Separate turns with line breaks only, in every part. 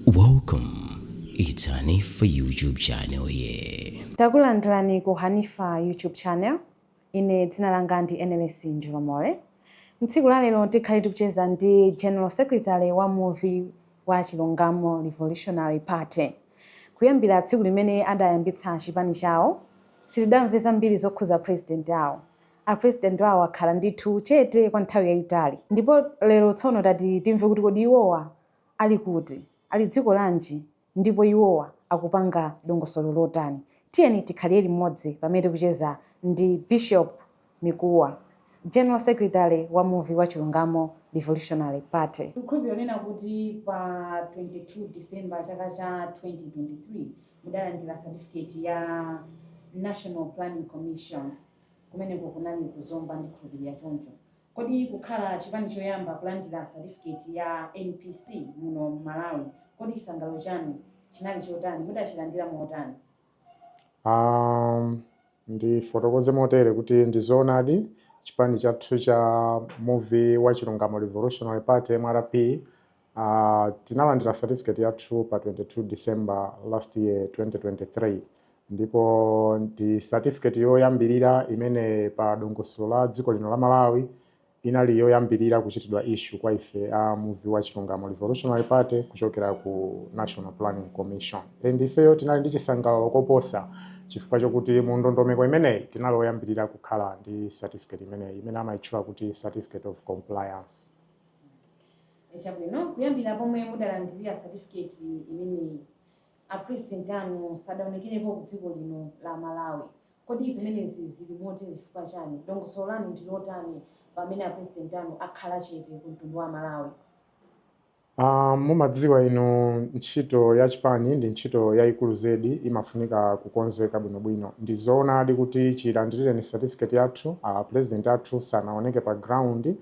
Welcome. It's Hanifa YouTube channel here.
Takulandirani ku Hanifa YouTube channel. Ine dzina langa ndi NLS Njolomole. Mtsiku la lero tikhale tikucheza ndi General Secretary wa Muvi wa Chilungamo Revolutionary Party. Kuyambira tsiku limene adayambitsa chipani chawo, sitidamve zambiri zokhuza president awo. A president awo akhala ndithu chete kwa nthawi yayitali. Ndipo lero tsono tati timve kuti kodi iwowa ali kuti, ali dziko lanji, ndipo iwowa akupanga dongosolo lotani. Tiyeni tikhalire limodzi pamene tikucheza ndi Bishop Mikuwa, General Secretary wa Muvi wa Chilungamo Revolutionary Party. Ndikukhulupirira kunena kuti pa 22 December chaka cha 2023 mudalandira certificate ya National Planning Commission. Kumeneko kunali kuzomba, ndikhulupirira choncho. Kodi kukhala chipani choyamba kulandira certificate ya NPC muno Malawi, kodi chisangalalo chanu chinali chotani? Mudachilandira motani?
Ndifotokoze motere kuti ndizoonadi, chipani chathu cha Muvi wa Chilungamo Revolutionary Party, MRP, tinalandira certificate yathu pa 22 December last year, 2023, ndipo ndi certificate yoyambirira imene pa dongosolo la dziko lino la Malawi inali yoyambirira kuchitidwa issue kwa ife a Muvi wa Chilungamo Revolutionary Party kuchokera ku National Planning Commission. And ifeyo tinali ndi chisangalalo koposa chifukwa chokuti mu ndondomeko imeneyi tinali oyambirira kukhala ndi certificate imeneyi imene amayitchula kuti certificate of compliance.
Chabwino, kuyambira pomwe mudalandirira certificate imeneyi, a president anu sadaonekerepo ku dziko lino la Malawi. Kodi zimenezi zili motere chifukwa chani? Dongosolo lanu ndi lotani pamene a president anu akhala chete ku mtundu wa Malawi?
Mumadziwa inu, ntchito ya chipani ndi ntchito yayikulu zedi, imafunika kukonzeka bwinobwino. Ndizoonadi kuti chilandirireni certificate yathu, president athu sanaoneke pa ground.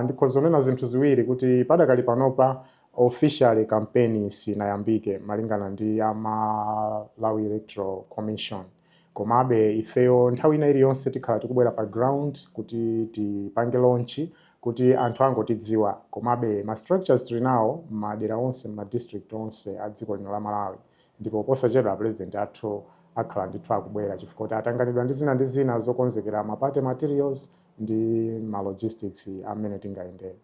Ndikhoza kunena zinthu ziwiri, kuti padakali panopa officially campaign sinayambike malingana ndi a Malawi Electoral Commission. Komabe ifeyo nthawi ina iliyonse tikhala tikubwera pa ground kuti tipange launch, kuti anthu angotidziwa. Komabe ma structures tili nawo m'madera onse, ma district onse a dziko lino la Malawi, ndipo posachedwa president athu akhala ndithu akubwera, chifukwa kuti atanganidwa ndi zina ndi zina zokonzekera ma party materials ndi ma logistics amene tingayendere.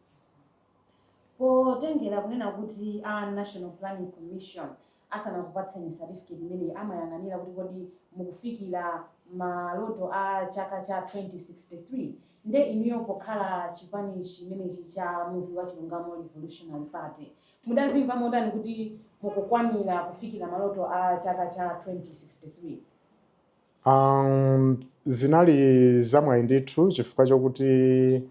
Potengera kunena kuti a National Planning Commission asanakupatseni certificate imeneyi amayang'anira kuti kodi mukufikira maloto a chaka cha 2063, nde inuyo pokhala chipani chimenechi cha Muvi wa Chilungamo Revolutionary Party, mudazimva motani kuti mukukwanira kufikira maloto a chaka cha 2063?
Zinali zamwayi ndithu, chifukwa chokuti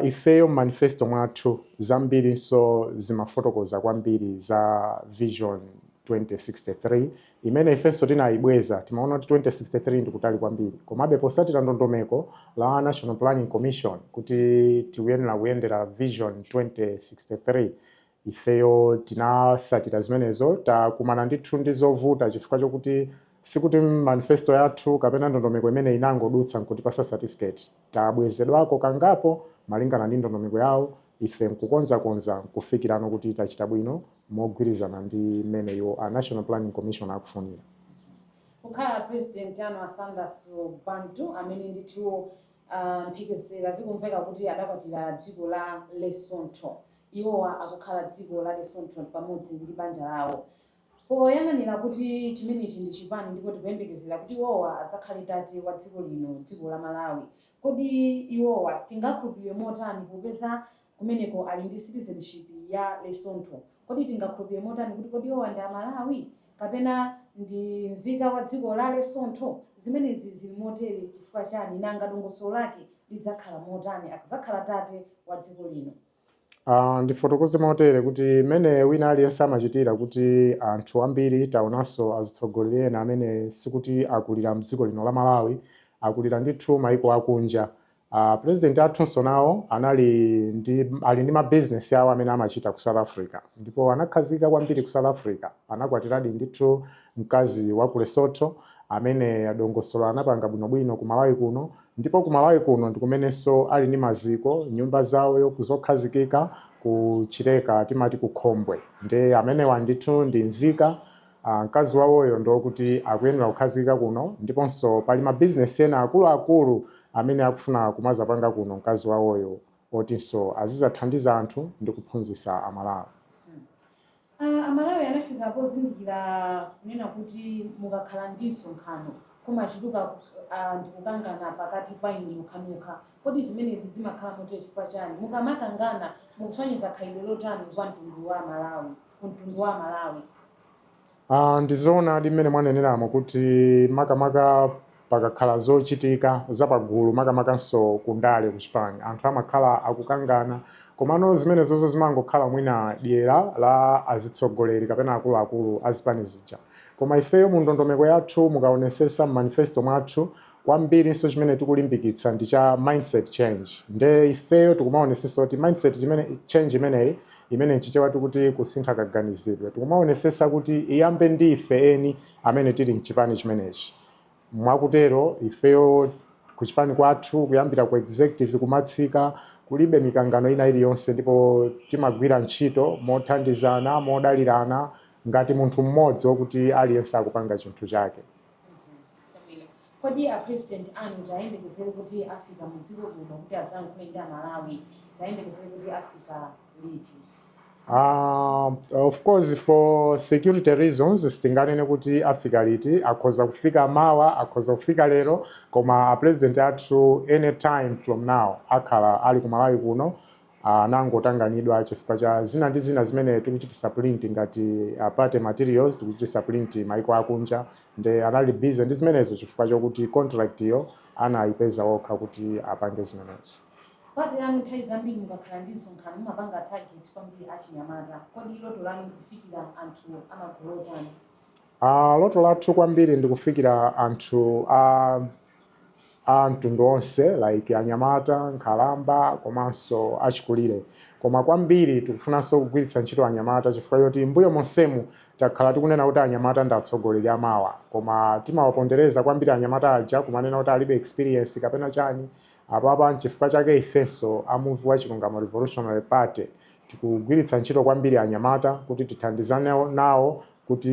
ifeyo manifesto mwathu zambirinso zimafotokoza kwambiri za Vision 2063 imene ifenso tinayibweza. Timaona kuti 2063 ndikutali kwambiri, komabe posatira ndondomeko la National Planning Commission kuti tikuyenera kuyendera Vision 2063, ifeyo tinasatira zimenezo. Takumana ndithu ndi zovuta, chifukwa chokuti sikuti manifesto yathu kapena ndondomeko imene inangodutsa nkutipasa certificate. Tabwezedwako kangapo malingana ndi ndondomeko yawo, ife nkukonzakonza nkufikirano kuti tachita bwino mogwirizana ndi mmene iwo a National Planning Commission akufunira.
Kukhala president anu a Saunders Bantu, amene ndithu mphekesera zikumveka kuti adakwatira dziko la Lesotho, iwowa akukhala dziko la Lesotho pamodzi ndi banja lawo, poyang'anira kuti chimenechi ndi chipani ndipo tikuyembekezera kuti iwowa adzakhale tate wa dziko lino, dziko la Malawi, kodi iwowa tingakhulupirire motani popeza kumeneko ali ndi citizenship ya Lesotho? Kodi tingakhulupirire motani kuti kodi iwowa ndi Amalawi kapena ndi nzika wa dziko la Lesotho? Zimenezi zili motere chifukwa chani? Nanga dongosolo lake lidzakhala motani akadzakhala tate wa dziko lino?
Ndifotokoze motere kuti mmene wina aliyense amachitira, kuti anthu ambiri taonanso azitsogoleri ena amene sikuti akulira mdziko lino la Malawi, akulira ndithu maiko akunja. President athunso nawo anali ndi ali ndi mabizinesi awo amene amachita ku South Africa, ndipo anakhazika kwambiri ku South Africa. Anakwatiradi ndithu mkazi wa ku Lesotho amene dongosolo anapanga bwinobwino ku Malawi kuno, ndipo ku Malawi kuno ndikumenenso ali ndi maziko, nyumba zawo zokhazikika. Ku Chileka, timati ku Khombwe. Nde amenewa ndithu ndi nzika. Mkazi wawoyo ndokuti akuyenera kukhazikika kuno, ndiponso pali mabizinesi ena akuluakulu amene akufuna kumazapanga kuno mkazi wawoyo, otinso azizathandiza anthu ndi kuphunzitsa Amalawi.
Amalawi anafika pozindikira kunena kuti mukakhala ndi msonkhano kumachuluka ndikukangana pakati pa inu nokhanokha. Kodi zimenezi zimakhala motero chifukwa chani? Mukamakangana mukusonyeza khalidwe lotani kwa mtundu wa Malawi, ku mtundu wa Malawi?
Ndizoonadi mmene mwaneneramo kuti makamaka pakakhala zochitika zapagulu, makamakanso kundale kuchipani, anthu amakhala akukangana. Komano zimenezozo zimangokhala mwina dyera la azitsogoleri kapena akuluakulu azipani zija. Koma ifeyo mu ndondomeko yathu, mukaonesesa mmanifesto mwathu, kwambirinso chimene tikulimbikitsa ndi cha mindset change. Nde ifeyo tikumaonesesa kuti mindset chimene change imeneyi, imene nchichewa tikuti kusintha kaganizidwe, tikumaonesesa kuti iyambe ndi ife eni amene tili mchipani chimenechi. Mwakutero ifeyo kuchipani kwathu, kuyambira ku executive kumatsika, kulibe mikangano ina iliyonse, ndipo timagwira ntchito mothandizana, modalirana, ngati munthu mmodzi wokuti aliyense akupanga chinthu chake.
Chabwino. Kodi a president anu tayembekezere kuti afika mu dziko muno kuti adzayankhule ndi Amalawi, tayembekezere kuti afika liti?
Of course, for security reasons sitinganene kuti afika liti. Akhoza kufika mawa, akhoza kufika lero, koma a president athu anytime from now akhala ali ku Malawi kuno. Anangotanganidwa chifukwa cha zina ndi zina zimene tikuchitisa print ngati party materials, tikuchitisa print maiko akunja, nde anali busy ndi zimenezo chifukwa chokuti contract iyo anayipeza okha kuti apange zimenezo.
Party yanu nthawi zambiri mukakhala ndi msonkhano mumapanga target kwambiri achinyamata. Kodi loto lanu ndikufikira anthu amagulu otani?
Loto lathu kwambiri ndikufikira anthu a mtundu onse, like anyamata, nkhalamba komanso achikulire. Koma kwambiri tikufunanso kugwiritsa ntchito anyamata chifukwa choti mbuyo monsemu takhala tikunena kuti anyamata ndi atsogoleri amawa, koma timawapondereza kwambiri anyamata aja, kumanena kuti alibe experience kapena chani. Apapa nchifukwa chake ifenso amuvi wa Chilungamo Revolutionary Party tikugwiritsa ntchito kwambiri anyamata kuti tithandizane nawo kuti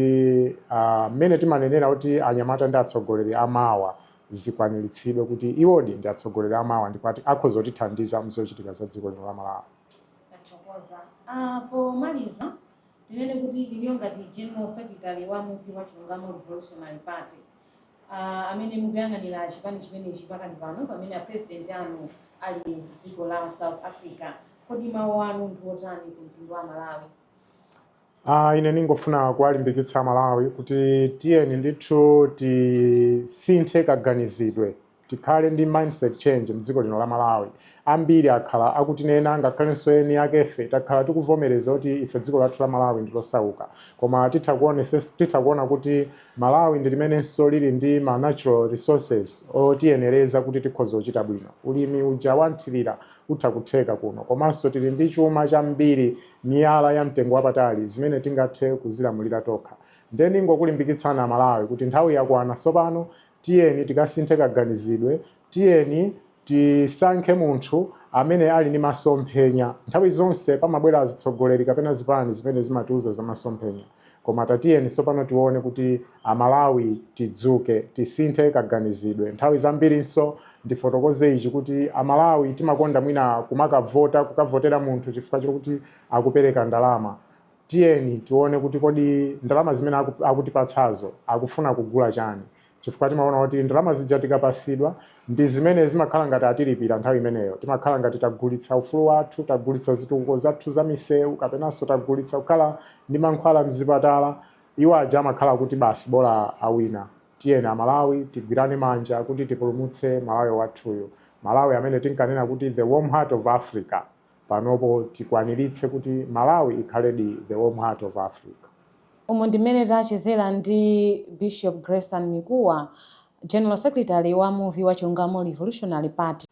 mmene timanenera kuti anyamata ndi atsogoleri amawa zikwaniritsidwe, kuti iwodi ndi atsogoleri amawa ndipo ati akhoza kutithandiza mzochitika za dziko lino la Malawi.
Tathokoza. Pomaliza tinene kuti inuyo ngati general secretary wa Muvi wa Chilungamo Revolutionary Party, amene mukuyang'anira chipani chimenechi pakali pano pamene a president anu ali dziko la South Africa, kodi mawu anu ndi otani ku mtundu wa Malawi?
Ine ningofuna kuwalimbikitsa Malawi kuti tiyeni ndithu tisinthe kaganizidwe, tikhale ndi mindset change mdziko lino la Malawi. Ambiri akhala akutinena, ngakhalenso eni akefe takhala tikuvomereza kuti ife dziko lathu la Malawi ndi losauka, koma titha kuona kuti Malawi ndi limenenso lili ndi ma natural resources otiyenereza kuti tikhoza kuchita bwino. Ulimi uja wanthirira utha kutheka kuno, komanso tili ndi chuma chambiri, miyala ya mtengo wapatali zimene tingathe kuzilamulira tokha. Ndiye ndingokulimbikitsani Amalawi kuti nthawi yakwana tsopano, tiyeni tikasinthe kaganizidwe, tiyeni tisankhe munthu amene ali ndi masomphenya. Nthawi zonse pamabwera azitsogoleri kapena zipani zimene zimatiuza za masomphenya, koma tatiyeni tsopano tione kuti Amalawi tidzuke, tisinthe kaganizidwe. Nthawi zambirinso ndifotokoze ichi kuti Amalawi timakonda mwina kumakavota, kukavotera munthu chifukwa chokuti akupereka ndalama. Tiyeni tione kuti kodi ndalama zimene akutipatsazo akufuna kugula chani, chifukwa timaona kuti ndalama zija tikapasidwa ndi zimene zimakhala ngati atilipira nthawi imeneyo. Timakhala ngati tagulitsa ufulu wathu, tagulitsa zitukuko zathu za misewu, kapenanso tagulitsa kukhala ndi mankhwala mzipatala. Iwo aja amakhala kuti basi, bola awina. Tiyeni Amalawi tigwirane manja kuti tipulumutse Malawi wathuyu, Malawi amene tinkanena kuti the warm heart of Africa. Panopo tikwaniritse kuti Malawi ikhaledi the warm heart of Africa.
Umu ndi mmene tachezera ndi Bishop Grayson Mikuwa, general secretary wa Muvi wa Chilungamo Revolutionary Party.